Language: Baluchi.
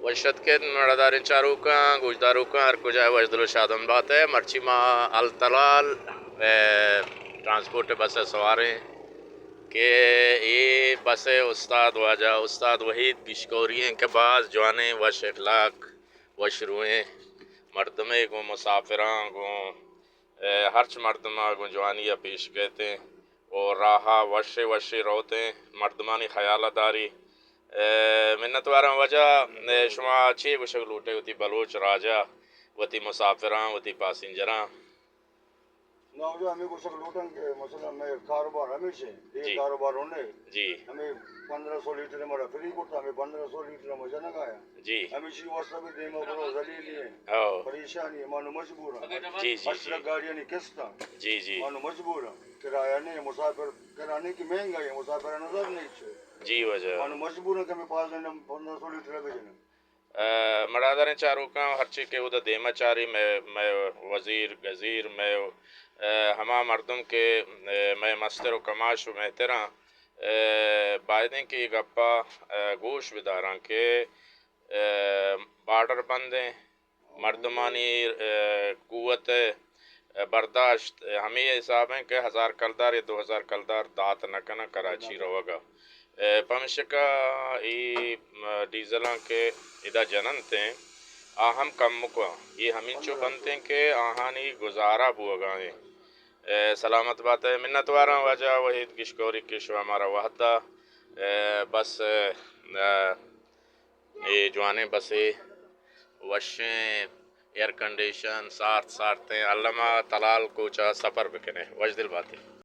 وش اتکت مڑاداریں چاروکاں، گوشداروکاں، ہر کجا وش دل و شادم بات ئے۔ مرچی ما التلال، اے، ٹرانسپورٹ بس ء سواریں کہ اے بس ء استاد واجہ استاد وحید گشکوری ایں کہ باز جوانیں، وش اخلاق، وش روئیں مردمے، گوں مسافراں، گوں اے، ہرچ مردم ء گوں جوانی ء پیش کیت ایں و راہ ء وشے وشے روت ایں، مردمانی خیال ء داری۔ اے، منتواراں واجہ، اے، شما چے گوشگ لوٹ ئے وتی بلوچ راج ء، وتی مسافراں، وتی پاسنجراں؟ نہ واجہ، ہمے گوشگ لوٹاں کہ مثلاً مئے کاروبار ہمیش ایں، دیر جی۔ کاروبار ہونے۔ جی۔ ہمے پندرہ سو لیٹر مارا فری کرتا، ہمے پندرہ سو لیٹر ما جنگ آیا۔ جی۔ ہمیشی واسطہ بھی دیما برو ذلیلی ایں، ہو۔ پریشانی ایں، مانو مجبور ایں۔ جی، جی۔ ہر گاڑیانی قسط ایں۔ جی، جی۔ مانو مجبور ایں۔ کرایہ نہیں، مسافر کرانے کی مہنگائی ایں، مسافر نظر نہیں چھے۔ جی، واجہ۔ مانو مجبور ایں کہ ہمیں پانچ گھنٹہ پندرہ سو لیٹر بھی جنگ۔ اے، مڑاداریں چاروکاں، ہرچی کہ اودا دیما چاری، مئے، مئے وزیر، گزیر، مئے، اے، ہما مردم کہ، اے، مئے مستر و کماش و مہتراں، اے، بایدیں کہ اے گپا، اے، گوش بداراں کہ، اے، بارڈر بند ایں، مردمانی، اے، قوت، اے، برداشت، اے، ہمے حساب ایں کہ ہزار کلدار یا دو ہزار کلدار دات نہ کناں کراچی روگ ء۔ اے، پمشکا اے، م، ڈیزلاں کہ ادا جننت ایں، آ ہم کمکاں۔ اے ہمینچو بنت ایں کہ آہانی گزارہ بوگا ایں۔ اے، سلامت بات ئے۔ منتواراں واجہ وحید گشکوری کہ شما مارا وہد دات۔ اے، بس، اے، اے جوانیں بسے، وشیں ایئر کنڈیشن، سارت سارتیں، الما تلال کوچا سفر بکنے۔ وشدل بات ئے۔